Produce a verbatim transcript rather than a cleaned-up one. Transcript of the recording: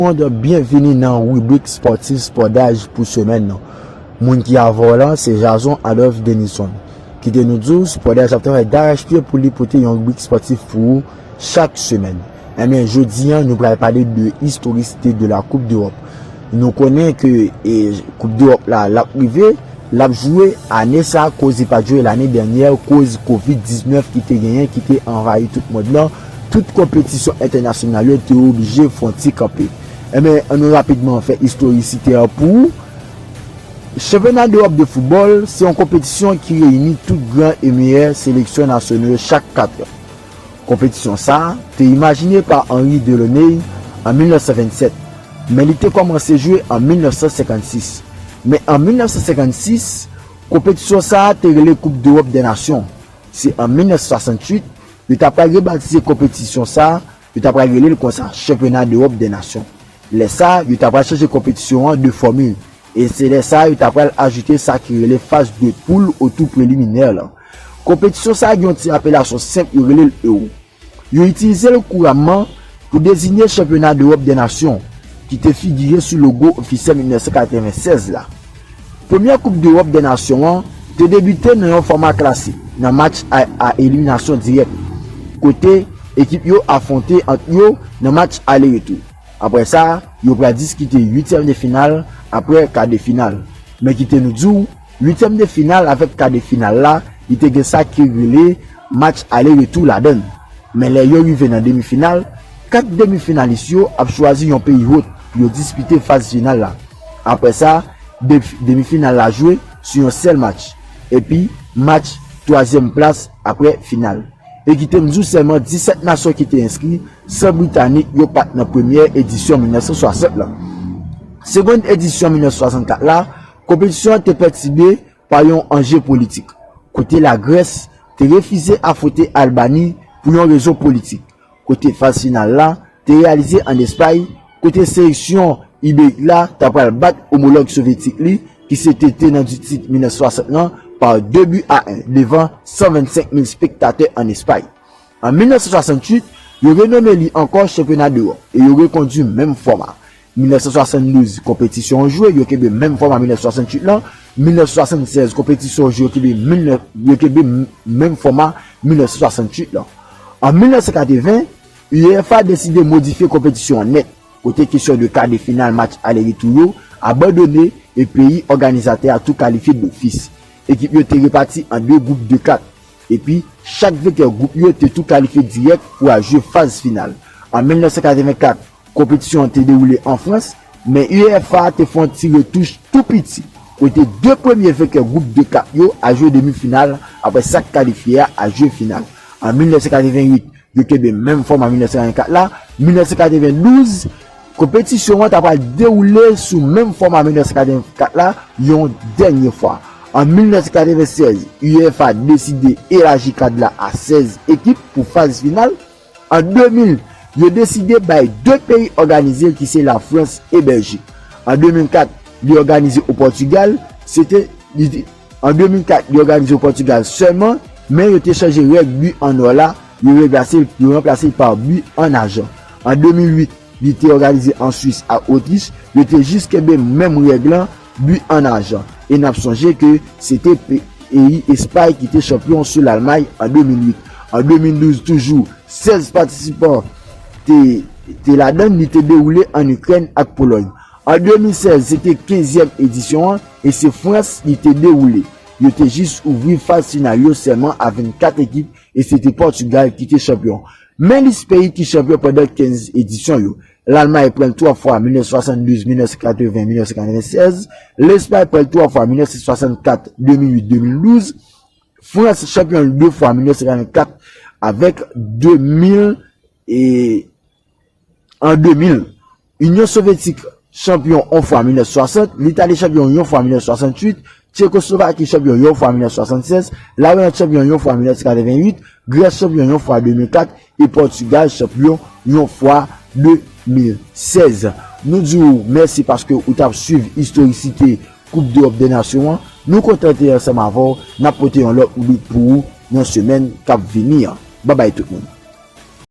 Tout moun, byenvini nan ribrik spòtif Spòdaj pou semèn nan. Moun ki avè w la, se Jason Adolphe Denison. Kite nou di w, Spòdaj ap travay darachpye pou li pote yon ribrik spòtif pou ou chak semèn. Enben, jodi a, nou pral pale de historisite de la Coupe d'Europe. Nou konnen ke e, Coupe d'Europe la, l ap rive, l ap jwe ane sa, koz li pa t jwe lane dènyè, koz kovid diznèf ki te genyen, ki te anvayi tout mond lan, tout konpetisyon entènasyonal yo te oblije fè yon ti kanpe. Enben, ann nou rapidman fè istorisite a pou ou. Chanpyona d'Ewòp de foutbòl se yon konpetisyon ki reyini tout gran e meyè seleksyon nasyonal yo chak kat an. Konpetisyon sa a te imajine pa Henri Delaunay an mil nèf san vennsèt, men li te kòmanse jwe an mil nèf san senkannsis. Men an mil nèf san senkannsis, konpetisyon sa a te rele Coupe d'Europe des Nations. Se an mil nèf san swasanntuit, yo ta pral rebatize konpetisyon sa a, yo ta pral rele l konsa, Championnat d'Europe des Nations. Lè sa a, yo ta pral chanje konpetisyon an de fòmil. E se lè sa a, yo ta pral ajoute sa ki rele faz de poul o tou preliminè lan. Konpetisyon sa a gen yon ti apelasyon senp, yo rele l Euro. Yo itilize l kouramman pou deziye Championnat d'Europe des Nations, ki te figire sou logo ofisyèl mil nèf san katrevennsèz la. Premyè Coupe d'Europe des Nations an te debite nan yon fòma klasik, nan match a, a eliminasyon dirèk, kote ekip yo afwonte ant yo nan match ale-retou. Apre sa, yo pral diskite uityèm de final, apre ka de final. Men kite nou di w, uityèm de final avèk ka de final la, li te gen sa ki rele match ale-retou ladan l. Men lè yo rive nan demi final, kat demi finalis yo ap chwazi yon peyi hòt pou yo dispite faz final la. Apre sa, de, demi final la jwe sou yon sèl match. Epi, match twazyèm plas apre final. E kite m di w sèlman disèt nasyon ki te enskri, san Britanik yo pa t nan premyè edisyon mil nèf san swasant lan. Segonn edisyon mil nèf san swasannkat la, konpetisyon an te pètibe pa yon anje politik, kote Lagrès te refize afwonte Albani pou yon rezon politik, kote faz final la te reyalize ann Espay, kote seleksyon iberik la ta pral bat omològ sovyetik li, ki se te Tenant du Titre mil nèf san swasant lan, pa de bi a en, devan san vennsenk mil spektatè ann Espay. An mil nèf san swasanntuit, yo renome li ankò Chanpyona d'Ewòp e yo rekondui menm fòma. Mil nèf san swasanndouz, konpetisyon an jwe, yo kenbe menm fòma mil nèf san swasanntuit lan. Mil nèf san swasannsenz, konpetisyon an jwe, yo kenbe mil nèf, yo kenbe m-, menm fòma mil nèf san swasanntuit lan. An mil nèf san katreven, UEFA deside modifye konpetisyon an nèt, kote kesyon de ka de final match ale-retou yo abandone e peyi òganizatè a tou kalifye dofis. Ekip yo te repati an de gwoup de kat, epi chak venkè gwoup yo te tou kalifye dirèk pou al jwe faz final. An mil nèf san katrevenkat, konpetisyon an te dewoule an Frans, men UEFA te fè yon ti retouch tou piti, kote de premye venkè gwoup de kat yo al jwe demi final, apre sa k kalifye a al jwe final. An mil nèf san katrevenuit, yo kenbe menm fòma mil nèf san katrevenkat la. Mil nèf san katrevendouz, konpetisyon an ta pral dewoule sou menm fòma mil nèf san katrevenkat la yon dènye fwa. An mil nèf san katrevensèz, UEFA deside elaji kad la a sèz ekip pou faz final. An de mil, yo deside bay de peyi òganize l ki se Lafrans e Bèljik. An de mil kat, li òganize o Pòtigal, se te, li te, an de mil kat, li òganize o Pòtigal sèlman, men yo te chanje règ bi an nò la, yo ranplase l, yo ranplase l pa bi an ajan. An de mil uit, li te òganize an Swis ak Otrich, yo te jis kenbe menm règ lan, bi an ajan. E n ap sonje ke se te pe-, peyi Espay ki te chanpyon sou Lalmay an de mil uit. An de mil douz toujou, sèz patisipan te, te ladan l, li te dewoule an Ikrèn ak Polòy. An de mil sèz, se te kenzyèm edisyon an, e se Frans li te dewoule. Yo te jis ouvri faz final yo sèlman a vennkat ekip, e se te Pòtigal ki te chanpyon. Men lis peyi ki chanpyon pandan kenz edisyon yo. Lalmay pran l twa fwa, mil nèf san swasanndouz, mil nèf san katreven, mil nèf san katrevensèz. Lespay pran l twa fwa, mil nèf san swasannkat, de mil uit, de mil douz. Frans chanpyon l de fwa, mil nèf san karannkat avèk de mil e an de mil. Inyon Sovyetik chanpyon yon fwa, mil nèf san swasant. Litali chanpyon yon fwa, mil nèf san swasanntuit. Tchekoslovaki chanpyon yon fwa, mil nèf san swasannsenz. Laoland chanpyon yon fwa, mil nèf san katrevenuit. Grès chanpyon yon fwa, de mil kat. E Pòtigal chanpyon yon fwa, de mil sèz. Nou di w mèsi paske ou t ap swiv istorisite Koup Dewòp dè Nasyon an. Nou kontan te ansanm avè w. N ap pote yon lòt ribrik pou ou nan semèn k ap vini an. Babay tout moun.